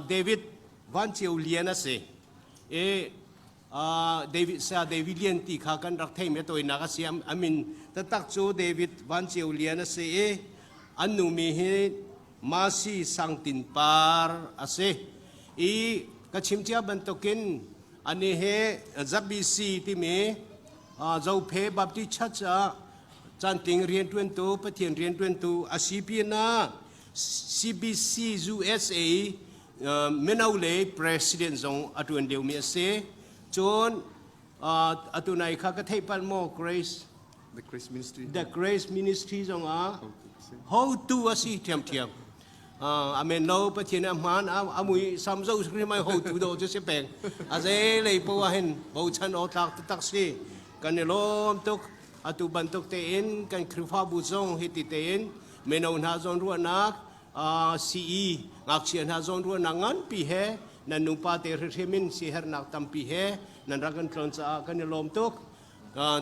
David Van Ceu Lian a si. I David Saya David Lian ti kha kan rak theimi a tawinak a si. A min taktak cu David Van Ceu Lian a si i an numi hi Masi Sang Tin Par a si. I ka chim cia bantukin ani he ZBC timi Zophe Baptist Church ah cantling rianṭuantu Pathian rianṭuantu a si pinah CBC USA mino le president zong a ṭuan liomi a si. Cun atu nai kha ka theih palh maw Grace The Grace Ministry The Grace Ministry zong ah hotu a si ṭhiamṭhiam. Amen lo Pathian a hmaan a mui sam zo hrim ai hotu do cu si peng. A zei lei po ah hin bochan awk tlak taktak si. Kan i lawm tuk. Atu bantuk tein kan Khrihfabu zong hiti tein mino hna zawnruahnak CE ngakchia hna zawnruahnak nganpi he nan nupa te hrihrim in sihernak tampi he nan rak kan tlawn caah kan i lawm tuk.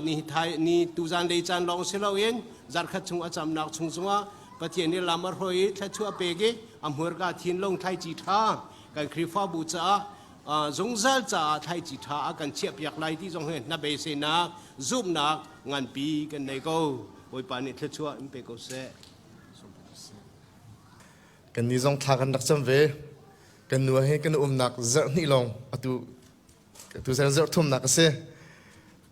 Ni thai ni tuzan lei caan lawng si loin zarkhat chung a camnak chung zongah Pathian nih lam a hruai i thluachuah pek i a hmurka thinlung thlaici ṭha kan Khrihfabu caah zungzal caah thlaici ṭha a kan chiahpiak lai ti zong hi na beiseinak zumhnak nganpi kan nei ko. Bawipa nih thluachuah in pe ko seh. Kan ni zong thla kan rak cam ve. Kan nu he kan umnak zarh hnih lawng atu tu zan zarh thumnak a si.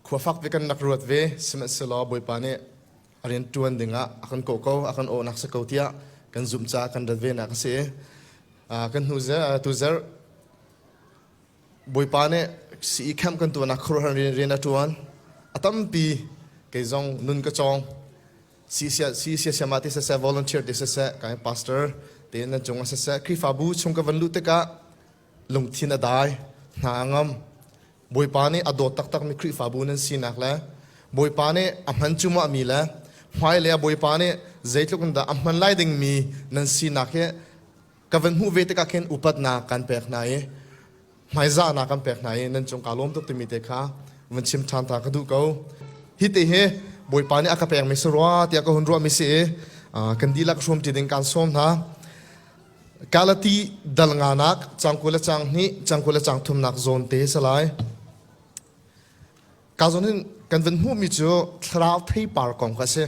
Khua fak ve kan rak ruat ve. Sihmanhsehlaw Bawipa nih a rian ṭuan dingah a kan kawh ko, a kan awhnak si ko tiah kan zumh caah kan rat ve nak a si. Kan hnu tu zarh Bawipa nih sii camp kan tuahnak khuaruahhar rian a ṭuan. A tampi kei zong nun ka cawng. Siasiama ti siseh, volunteer ti siseh, kai pastor te nan cung ah siseh, Khrihfabu chung ka van luh tikah lungthin a dai, hna a ngam. Bawipa nih a dawt taktakmi Khrihfabu nan sinak le Bawipa nih a hman cuahmahmi le hmailei ah Bawipa nih zeitluk in dah a hman lai dingmi nan sinak hi ka van hmuh ve tikah khin upatnak kan pek hna i hmaizahnak kan pek hna i nan cung kaa lawm tuk timi te kha van chim ṭhan ta ka duh ko. Hi te hi Bawipa nih a ka pekmi si rua tiah ka hun ruahmi si i kan dihlak hrawmṭi ding kaan sawm hna. Galati dal nganak cang 20 le cang hnih cang 20 le cang thumnak zawn te si lai. Ka zawn hin kan van hmuhmi cu thlarau theipar kong kha a si.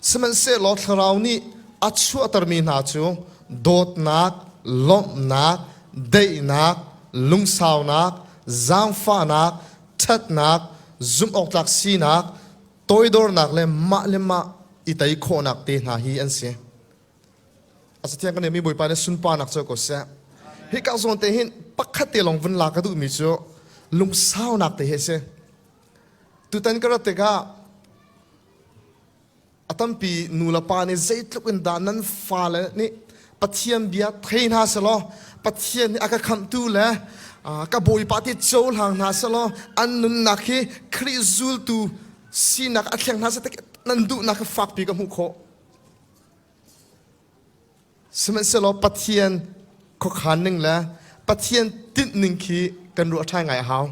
Sihmanhsehlaw thlarau nih a chuahtermi hna cu dawtnak, lawmhnak, daihnak, lungsaunak, zaangfahnak, ṭhatnak, zumhawktlak sinak, toidornak le mah le mah i tei khawhnak te hna hi an si. A cathiang kan mi Bawipa nih sunparnak cu ko seh. Hika zawn te hin pakhat te lawng vun la ka duhmi cu lungsaunak te hi a si. Tutan ka rat tikah a tampi nu le pa nih zeitluk in dah nan fale nih Pathian bia thei hna selaw Pathian nih a ka khamhtu le ka Bawipa ti cohlang hna selaw an nunnak hi Khrih zultu sinak a thleng hna seh nan duhnak hi fakpi ka hmuh khawh. Sihmanhsehlaw Pathian khuakhan ning le Pathian tinh ning khi kan ruah ṭhai ngai a hau.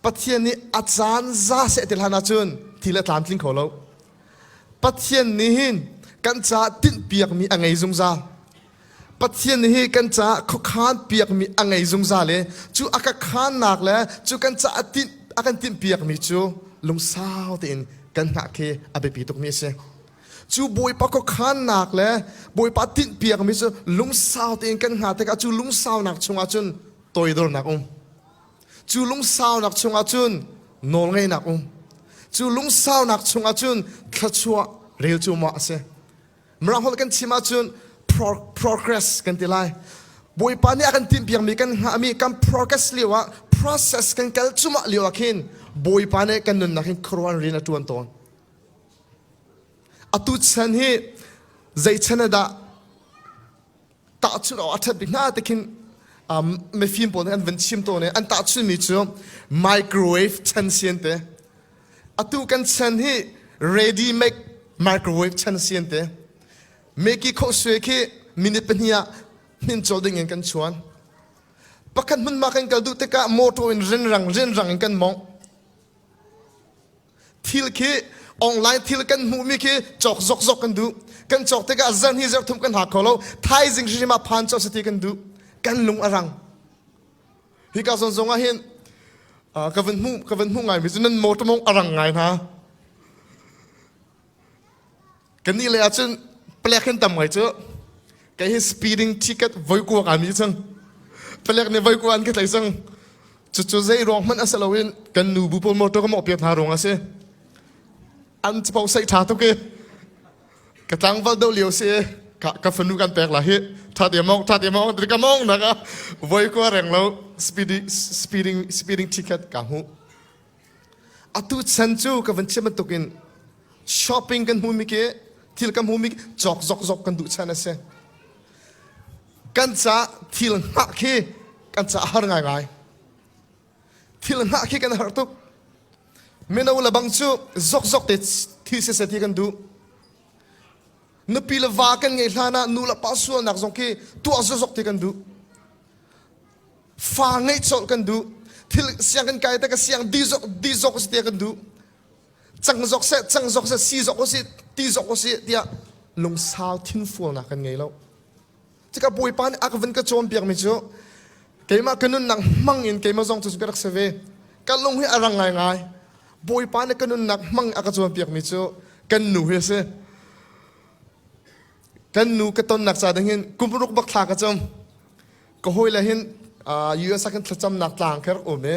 Pathian nih a caan za seh ti hlan ahcun thil a tlamtling kho lo. Pathian nih hin kan caah tinhpiakmi a ngei zungzal. Pathian nih hi kan caah khuakhan piakmi a ngei zungzal i cu a ka khannak le cu kan caah tinh a kan tinhpiakmi cu lungsau tein kan hngah khi a biapi tukmi a si. Cu Bawipa khuakhannak le Bawipa tinhpiakmi cu lungsau tein kan hngah tikah cu lungsaunak chungah cun toidornak um. Cu lungsaunak chungah cun nawlngeihnak um. Cu lungsaunak chungah cun thluachuah rel cu maw a si. Mirang holh kan chim ahcun progress kan ti lai. Bawipa nih a kan tinhpiakmi kan hngahmi kan progress lio ah process kan kal cumah lio ah khin Bawipa nih kan nunnak hin khuaruahhar rian a ṭuan tawn. Atu chan hi zei chan ah dah tahchunh awk a ṭhat bik hna ti khin mifim pawl nih an van chim tawn i an tahchunhmi cu microwave chan si an ti. Atu kan chan hi ready make microwave chan si an ti. Meki khohsue khi minute pahnih ah hmin colh ding in kan chuan. Pakhat hmunhma kan kal duh tikah motor in rinrang rinrang in kan mongh. Thil khi online thil kan hmuhmi khi cawk zokzok kan duh. Kan cawk tikah zan hi zarh thum kan hak kho lo. Thaizing hrimhrim ah phan cawk sati kan duh. Kan lung a rang. Hika zawn zong ah hin ka van hmuh ka van hmuh ngaimi cu nan motor mong a rang ngai hna. Kan nih le ahcun palek hin tam ngai cu. Kei hi speeding ticket voi kuak ami cang. Palek nih voi kuak an ka tlai cang. Cucu zei ruang hmanh a si loin kan nu bu pawl motor ka mawh piak hna ruang a si. An capo sei ṭha tuk i ka tlangval deuh lio si i ka, ka fanu kan pek la hi ṭha te mong ṭha te mong ka mong nak ah voi kua reng lo speeding speeding speeding ticket ka hmuh. Atu chan cu ka van chim bantukin shopping kan hmumi khi thil kan hmumi cawk zokzok kan duh chan a si. Kan ca thil hngah khi kan ca har ngaingai. Thil hngah khi kan har tuk. Mino le bang cu zokzok te thil siseh ti kan duh. Nupi le va kan ngeih hlan ah nu le pa sualnak zong khi tuah zokzok ti kan duh. Fa ngeih colh kan duh. Thil siang kan kai te ka siang di zok di zok si tiah kan duh. Cang zok seh cang zok seh si zok usih ti zok usih tiah lungsau thinfualnak kan ngei lo. Cika Bawipa nih a ka vun ka cawnpiak mi cu keimah ka nunnak hmang in keimah zong cu ka rak si ve. Ka lung hi a rang ngaingai. Bawipa nih ka nunnak hmang a ka cawnpiak mi cu kan nu hi a si. Kan nu ka tonnak ca ding hin kum ruk bak thla ka cam. Ka hawile hin US ah khin thlacamnak tlang kha rak um i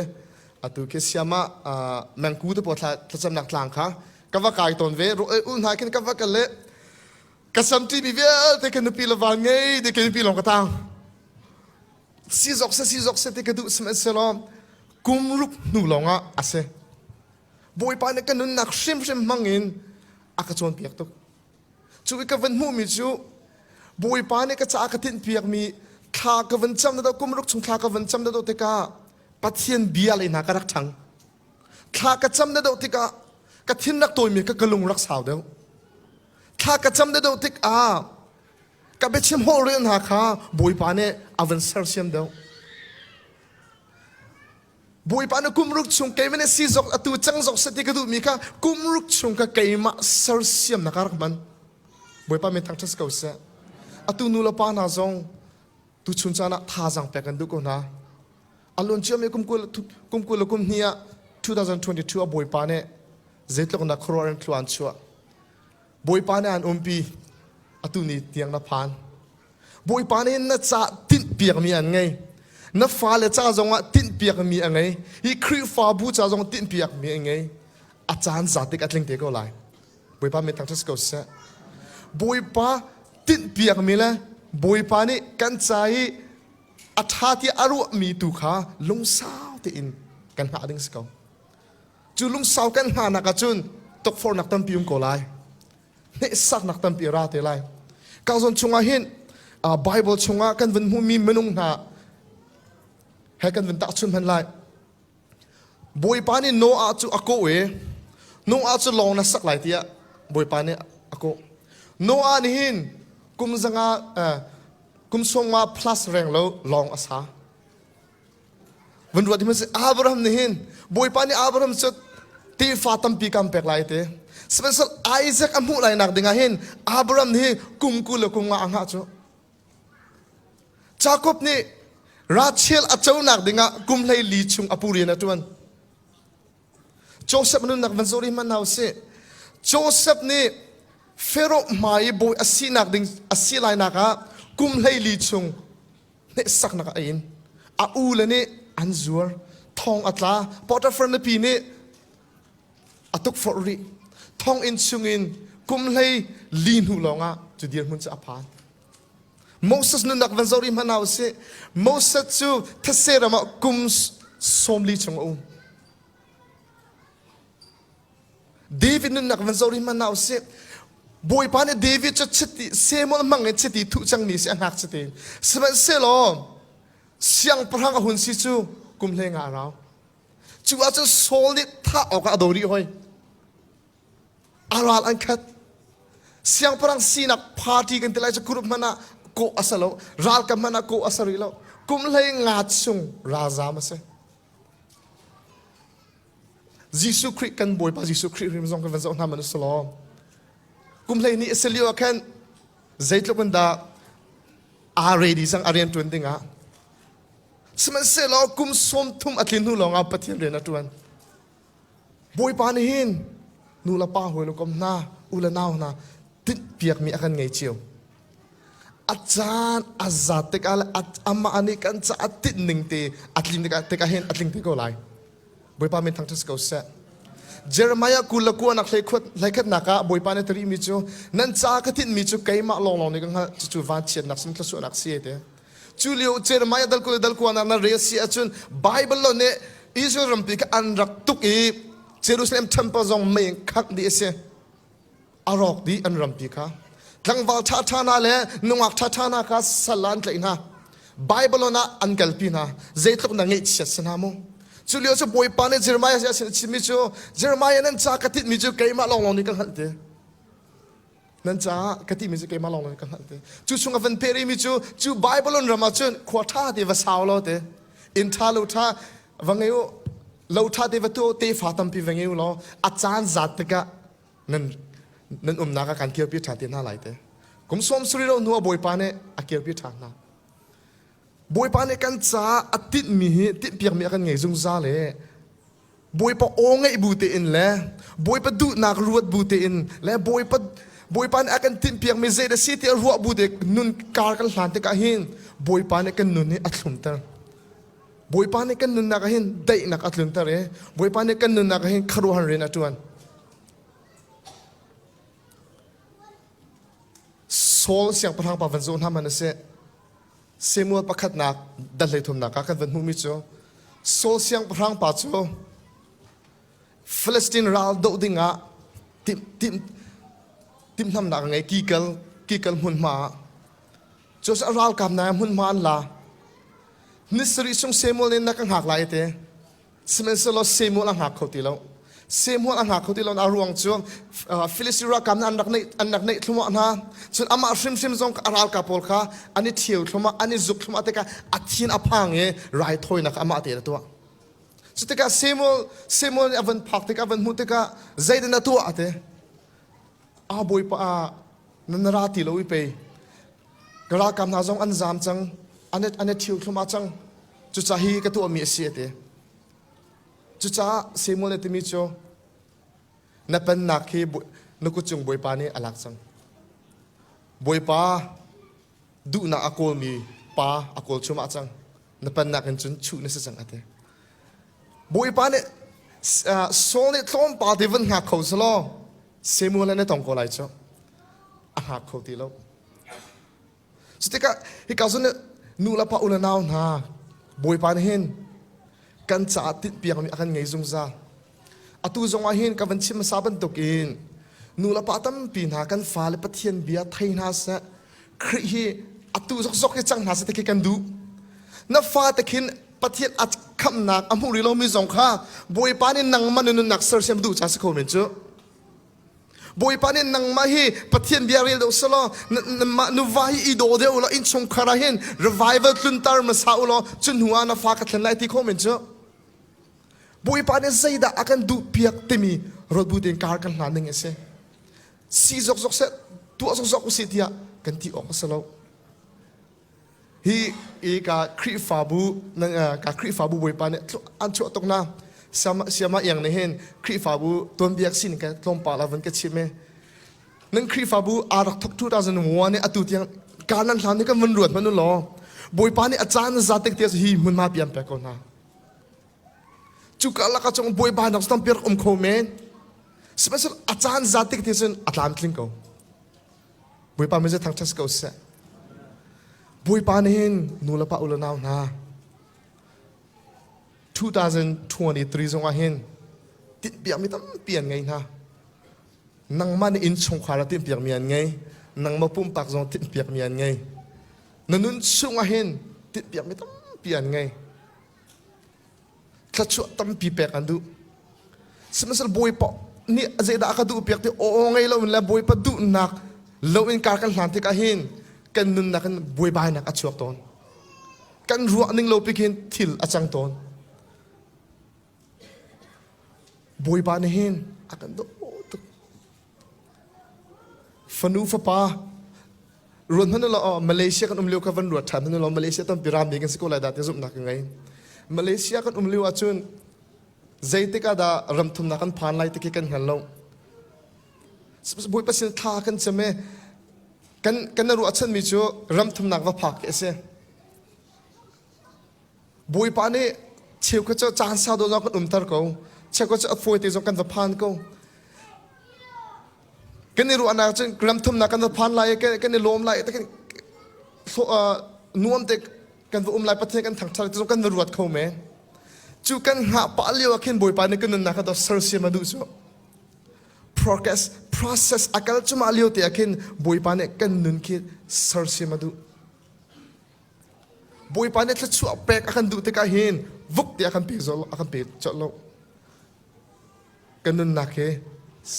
atu khi siam ah mengku te pawl thlacamnak tlang kha ka va kai tawn ve. Ul hna khin ka va kal i ka samṭimi vialte ka nupi le van ngei te ka nupi lawng ka tang. Si zok seh si zok seh ti ka duh sihmanhsehlaw kum ruk hnu lawng ah a si. Bawipa nih ka nunnak hrimhrim hmang in a ka cawnpiak tuk. Cu i ka van hmuhmi cu Bawipa nih ka caah ka tinhpiakmi thla ka van cam na kum ruk chung thla ka van cam na tikah Pathian bia le hna ka rak ṭhang. Thla ka cam na deuh tikah ka thin rak tawimi ka ka lung rak sau deuh. Thla ka cam na deuh tikah ka biachim holhrel hna kha Bawipa nih a van sersiam deuh. Bawipa na kum ruk chung keimah nih si zok atu cang zok seh ti ka duhmi kha kum ruk chung ka keimah sersiamnak ah rak hman. Bawipa min thangṭhat si ko seh. Atu nu le pa hna zong tuchun caan ah thazaang pek kan duh ko hna. A luan ciami kum kum kul le kum hnih ah 2022 ah Bawipa nih zeitluk na khuaruah in thlua an chuah. Bawipa nih an umpi atu ni tiang na phan. Bawipa nih na ca tinhpiakmi an ngei. Na fale ca zongah tinhpiakmi a ngei. Hi Khrihfabu ca zong tinhpiakmi a ngei. A caan za tik a tling te ko lai. Bawipa min thangṭhat si ko seh. Bawipa tinhpiakmi le Bawipa nih kan ca i a ṭha tiah a ruahmi tu kha lungsau tein kan hngah ding si ko. Cu lungsau kan hngahnak ahcun tukforhnak tampi um ko lai. Hneksaknak tampi a ra te lai. Ka zawn chungah hin Bible chungah kan vun hmuhmi minung hna he kan vun tahchun hman lai. Bawipa nih Noah cu a kawh i Noah cu lawng na sak lai tiah Bawipa nih a kawh. Noah nih hin kum zanga kum sawmnga plus reng lo lawng a sa. Van ruat hmanh Abraham nih hin Bawipa nih Abraham cu tefa tampi kan pek lai te. Sihmanhsehlaw Isaac a hmuh lai nak ding ah hin Abraham nih kum 20 le kum nga a hngah cu. Jakob nih Rachel a conak ding ah kum 14 chung a pu rian a ṭuan. Joseph nunnak van zoh rih hmanh hna usih. Joseph nih Pharaoh hmai i bawi a sinak ding a si lai nak ah kum 14 chung hneksaknak a in. A u le nih an zuar. Thong a tla. Potiphar nupi nih a tukforh rih. Thonginn chungin kum 14 hnu lawngah cu dirhmun cu a phan. Moses nunnak van zoh rih hmanh hna usih. Moses cu thetse ram ah kum 40 chung a um. David nunnak van zoh rih hmanh hna usih. Bawipa nih David cu chiti Samuel hmang in chiti thuh cangmi si a hngak chiti. Sihmanhsehlaw siangpahrang a hun si cu kum 15 a rau. Cu ahcun Saul nih thah awkah a do rih hoi. A ral an khat. Siangpahrang sinak party kan ti lai cu group hmanh ah kawh a si lo. Ralkap hmanh ah kawh a si rih lo. Kum 15 chung ralzam a si. Jesuh Khrih kan Bawipa Jesuh Khrih hrim zong kan van zoh hna man usih law kum 12 a si lio ah khan zeitluk in dah aa ready cang a rian ṭuan dingah sihmanhsehlaw kum 30 a tlin hnu lawngah Pathian rian a ṭuan. Bawipa nih hin nu le pa hawi le kom hna u le nau hna tinhpiakmi a kan ngei cio. A caan a zat tikah le amah nih kan caah tinh ning te a tlin tikah tikah hin a tling te ko lai. Bawipa min thangṭhat si ko seh. Jeremiah 29 nak hleikhatnak ah Bawipa nih a mi cu nan ca ka tinhmi cu keimah lawnglawng nih ka hngalh cucu vanchiatnak sin thluachuahnak si te. Cu lio Jeremiah dal 20 le dal kua nak na rel si ahcun Bible lo nih Israel rampi kha an rak tuk i Jerusalem temple zong mei in khangh dih a si. A rawk dih an rampi kha. Tlangval ṭhaṭha hna le nungak ṭhaṭha hna kha sal ah an tlaih hna. Babylon ah an kalpi hna. Zeitluk na ngeihchiat si hna mu. Cu lio cu Bawipa nih Jeremiah sin a chimmi cu Jeremiah nan ca ka tinhmi cu keimah lawnglawng nih ka hngalh ti. Nan caah ka timi cu keimah lawnglawng ka hngalh ti. Cu chung a van peh rihmi cu cu Babylon ram ah cun khua ṭha te va sau law te inn ṭha lo ṭha va ngei u lo ṭha te va tu tefa tampi va ngei u law a caan zat tikah nan nan umnak ah kan kirpi ṭhan te hna lai te. Kum 70 lo hnu ah Bawipa nih a kirpi ṭhan hna. Bawipa nih kan caah a tinhmi hi tinhpiakmi a kan ngei zungzal i Bawipa aw ngaih bu tein le Bawipa duhnak ruat bu tein le Bawipa Bawipa nih a kan tinhpiakmi zei dah si tiah ruah bu te nun kar kan hlan tikah hin Bawipa nih kan nun hi a thlumter. Bawipa nih kan nunnak ah hin daihnak a tlunter i Bawipa nih kan nunnak ah hin khuaruahhar rian a ṭuan. Saul siangpahrang pa van zoh hna hmanh sih. Samuel pakhatnak dal hleithumnak ah kan van hmuhmi cu Saul siangpahrang pa cu Palestine ral doh dingah timh timh timhlamnak a ngei kikal kikal hmunhma ah cu ralkap na hmunhma an la ni sarih chung Samuel nih na ka hngak lai te Sihmanhsehlaw Samuel a hngak kho ti lo. Samuel a hngak kho ti lo a ruang cu Filistin ralkap nih an rak neih an rak neih thluahmah hna. Cun amah hrimhrim zong a ralkap pawl kha an i ṭhio thluahmah, an i zuk thluahmah tikah a thin a phang i raithawinak amah tein a tuah. Cu tikah Samuel Samuel nih a van phak tikah a van hmuh tikah zeidah na tuah a ti. A bawipa ah na ra ti lo i pei Ka ralkap hna zong an zaam cang, an i, an i ṭhio thluahmah cang. Cucaah hi ka tuahmi a si a ti. Cucaah Samuel nih a timi cu na pennak hi na kut cung Bawipa nih a lak cang. Bawipa duhnak a kawlmi pa a kawl cuahmah cang. Na pennak in cun chuh na si cang a ti. Bawipa nih Saul nih tlawmpal te van hngak kho selaw Samuel na tong ko lai cu. A hngak kho ti lo. Cutikah hika zawn nu le pa u le nau hna Bawipa nih hin kan caah tinhpiakmi a kan ngei zungzal. Atu zong ah hin ka van chim hmasa bantukin nu le pa tampi hna kan fale Pathian bia thei hna seh Khrih hi atu zokzok hi cang hna seh ti khi kan duh. Na fate khin Pathian a khamhnak a hmuh rih lomi zong kha Bawipa nih nangmah na nunnak sersiam duh ca si kho men cu. Bawipa nih nangmah hi Pathian bia rel deuh selaw nangmah nuva hi i daw deuh law innchungkhar ah hin revival tlunter hmasa u law cu hnu ah na fa ka thlen lai ti kho men cu. Bawipa nih zeidah a kan duh piak timi ruat bu tein kar kan hlan ding a si. Si zokzok seh tuah zokzok usih tiah kan ti awk a si lo. Hi i ka Khrihfabu ka Khrihfabu Bawipa nih an chuah tuk na siama iang nih hin Khrihfabu tuanbiak sin ka tlawmpal ah van ka chim i nan Khrihfabu aa rak thok 2001 i atu tiang ka nan hlan ni kan van ruat hmanh u law Bawipa nih a caan za tik te hi hmunhma pian pek ko hna cu ka lak ah cung Bawipa nak tampi rak um kho men sihmanhsehlaw a caan za tik te cun a tlamtling ko Bawipa min thangṭhat si ko seh. Bawipa nih hin nu le pa u le nau hna 2023 zong ah hin tinhpiakmi tampi an ngei hna. Nangmah nih innchungkhar ah tinhpiakmi an ngei. Nangmah pumpak zong tinhpiakmi an ngei. Na nun chung ah hin tinhpiakmi tampi an ngei. Thluachuah tampi pek an duh. Sihmanhsehlaw Bawipa nih zeidah a ka duh piak ti aw ngei loin le Bawipa duhnak loin kar kan hlan tikah hin kan nunnak in buaibainak a chuak tawn. Kan ruah ning lo pi khin thil a cang tawn. Bawipa nih hin a kan dawt tuk. Fanu fapa ruat hmanh law Malaysia kan um lio kha van ruat ṭhan hmanh law Malaysia tampi rami kan si ko lai dah ti zumhnak ka ngei. Malaysia kan um lio ahcun zeitik ah dah ram thumnak kan phan lai ti khi kan hngal lo. Bawipa sin thla kan cam i kan kan ruahchanmi cu ram thumnak va phak khi a si. Bawipa nih cheukhat cu caan sau deuh zong kan umter ko. Cheukhat cu a fawi te zong kan va phan ko. Kan i ruahnak cun ram thumnak kan va phan lai i kan i lawm lai i kan nuam te kan va um lai Pathian kan thangṭhat ti zong kan va ruat kho men. Cu kan hngah pah lio ah khin Bawipa nih kan nunnak kha sersiam a duh cu. Progress process a kal cumah lio te ah khin Bawipa nih kan nun khi sersiam a duh. Bawipa nih thluachuah pek a kan duh tikah hin vuk ti a kan pe zol a kan pe colh lo. Kan nunnak hi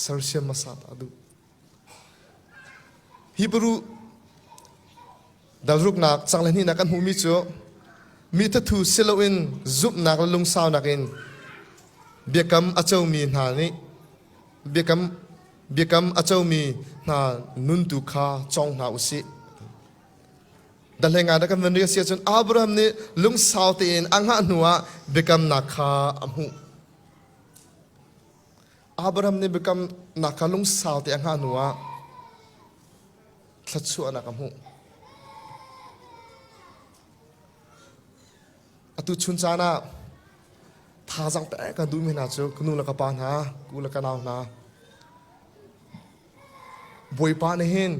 sersiam hmasa ta a duh. Hebrew dalruknak cang le hnihnak kan hmuhmi cu mi thathu si loin zumhnak le lungsaunak in biakam a comi hna nih biakam biakam a comi hna nun tu kha cawng hna u sih. Dahleng ah kan van rel si ahcun Abraham nih lungsau tein a hngah hnuah biakamnak kha a hmuh. Abraham nih biakamnak kha lungsau te a hngah hnuah thluachuahnak a hmuh. Atu chun caan ah thazaang pek kan duhmi hna cu ka nu le ka pa hna, ku le ka nau hna, Bawipa nih hin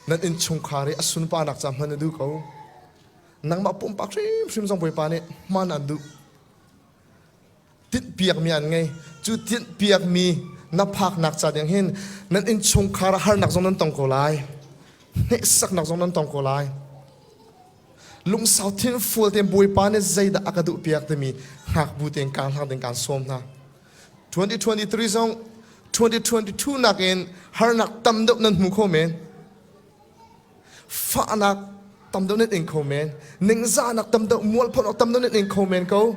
nan innchungkhar i a sunparnak ca hman a duh ko. Nangmah pumpak hrimhrim zong Bawipa nih hman an duh. Tinhpiakmi an ngei. Cu tinhpiakmi na phaknak ca ding hin nan innchungkhar ah harnak zong nan tong ko lai. Hneksaknak zong nan tong ko lai. Lungsau thinfual tein Bawipa nih zeidah a ka duhpiak timi hngak bu tein kaan hlang ding kaan sawm hna. 2023 zong 2022 nakin harnak tam deuh nan hmu kho men. Fahnak tam deuh nan ing kho men. Ningzahnak tam deuh, mualphonak tam deuh nan ing kho men ko.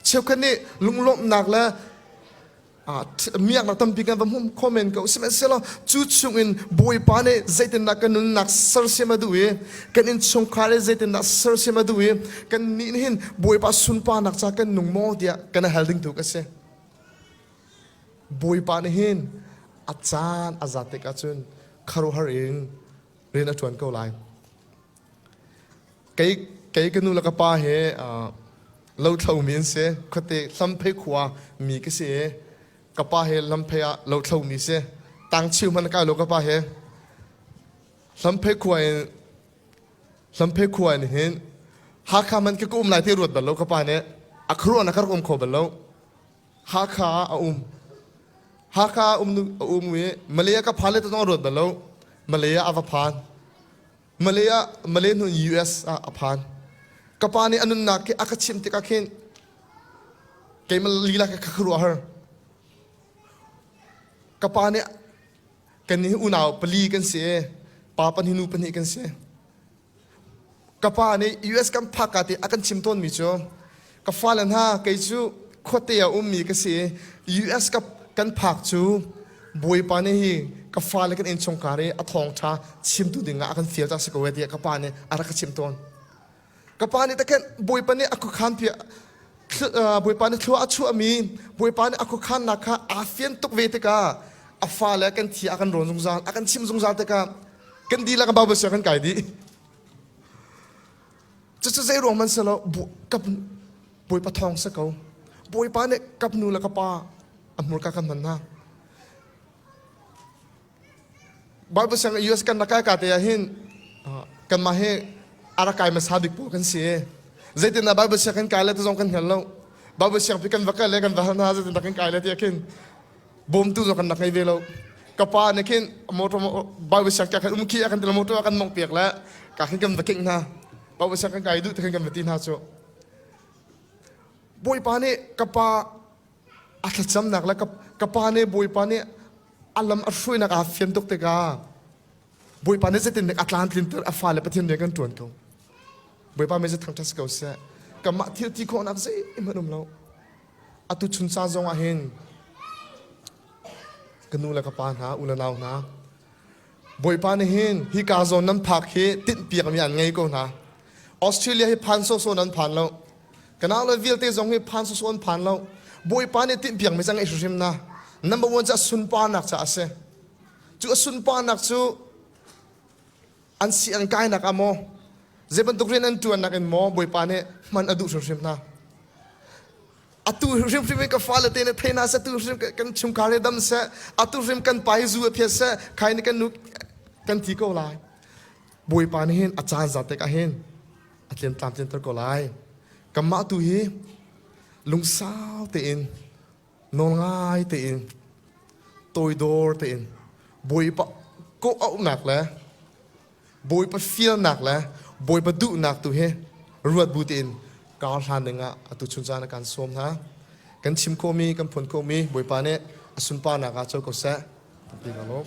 Cheukhat nih lunglawmhnak le miaknak tampi kan va hmu kho men ko. Sihmanhsehlaw cu chungin Bawipa nih zeitindah kan nunnak sersiam a duh i kan innchungkhar i zeitindah sersiam a duh i kan nih hin Bawipa sunparnak ca kan nung maw tiah kan hal ding tu ka si. Bawipa nih hin a caan a zat tik ahcun khuaruahhar in rian a ṭuan ko lai. Kei kei ka nu le ka pa he lothlo mi an si. Khuate Hlamphei khua mi ka si i ka pa he Hlamphei ah lothlo mi si. Tangchiu hmanh kai lo ka pa he. Hlamphei khua in Hlamphei khua in hin Hakha man ka ka um lai ti ruat bal lo ka pa nih a khuaruahnak ka rak um kho bal lo. Hakha ah a um. Hakha ah um a um i Malay ah ka phan le zong a ruat bal lo. Malay ah a va phan. Malay ah Malay hnu US ah a phan. Ka pa nih a nunnak khi a ka chimh tikah khin keimah lila ka khuaruah har. Ka pa nih kan nih unau pali kan si i pa pahnih nu pahnih kan si. Ka pa nih US kan phak ka ti a kan chim tawnmi cu ka fale hna kei cu khuate ah ummi ka si i US ka kan phak cu Bawipa nih hi ka fale kan innchungkhar i a thawngṭha chimtu ding ah a kan fial cang si ko e tiah ka pa nih a rak ka chimh tawn. Ka pa nih takhen Bawipa nih a khuakhan piah Bawipa nih thlua a chuahmi Bawipa nih a khuakhannak kha aa fian tuk ve tikah a fale kan thi a kan rawn zungzal a kan chimh zungzal tikah kan dihlak Bible sia kan kai dih. Cucu zei ruang man selaw kap Bawipa thawng si ko. Bawipa nih kap nu le ka pa a hmurka kan hman hna. Bible siang US kan rak kai ka te ah hin kanmah hi a rak kai hmasa bik pawl kan si. Zeitindah Bible siang kan kai le ti zong kan hngal lo. Bible siang pi kan va kal le kan va hal hna zeitindah kan kai le ti ah khin bawmtu zong kan rak ngei ve lo. Ka pa nih khin motor Bible siang ka khan um khi a kan ti motor kan mong piak le ka khin kan va kingh hna. Bible siang kan kai duh ti khin kan va ti hna cu. Bawipa nih ka pa a thlacamnak le ka pa nih Bawipa nih a lam a hruainak aa fian tuk tikah Bawipa nih zeitin a tlantlinter a fale Pathian rian kan ṭuan ko. Bawipa mei cu thangṭhat si ko seh. Kanmah thil ti khawhnak zeihmanh um lo. Atu chun caan zong ah hin ka nu le ka pa hna, u le nau hna, Bawipa nih hin hika zawn nan phak hi tinhpiakmi an ngei ko hna. Australia hi phan sawsawh nan phan lo. Ka nau le vialte zong hi phan sawsawh an phan lo. Bawipa nih tinhpiakmi cu a ngeih hrimhrim na. Number one cu a sunparnak caah a si. Cu a sunparnak cu an si an kainak ah maw zei bantuk rian an ṭuannak in maw Bawipa nih hman a duh hrimhrim hna. Atu hrimhrim in ka fale te nih thei hna seh, atu hrim kan chungkhar hi dam seh, atu hrim kan pa hi zu a phiat seh, khai nih kan nu kan ti ko lai. Bawipa nih hin a caan zat tik ah hin a tlem tlamtlinter ko lai. Kanmah tu hi lungsau tein nawlngai tein toidor tein Bawipa kawh auhnak le Bawipa fialnak le Bawipa duhnak tu hi ruat bu tein kar hlan dingah atu chun caan a kan sawm hna. Kan chim khawhmi, kan phuan khawhmi Bawipa nih a sunparnak ah co ko seh. Tampi ka lawm.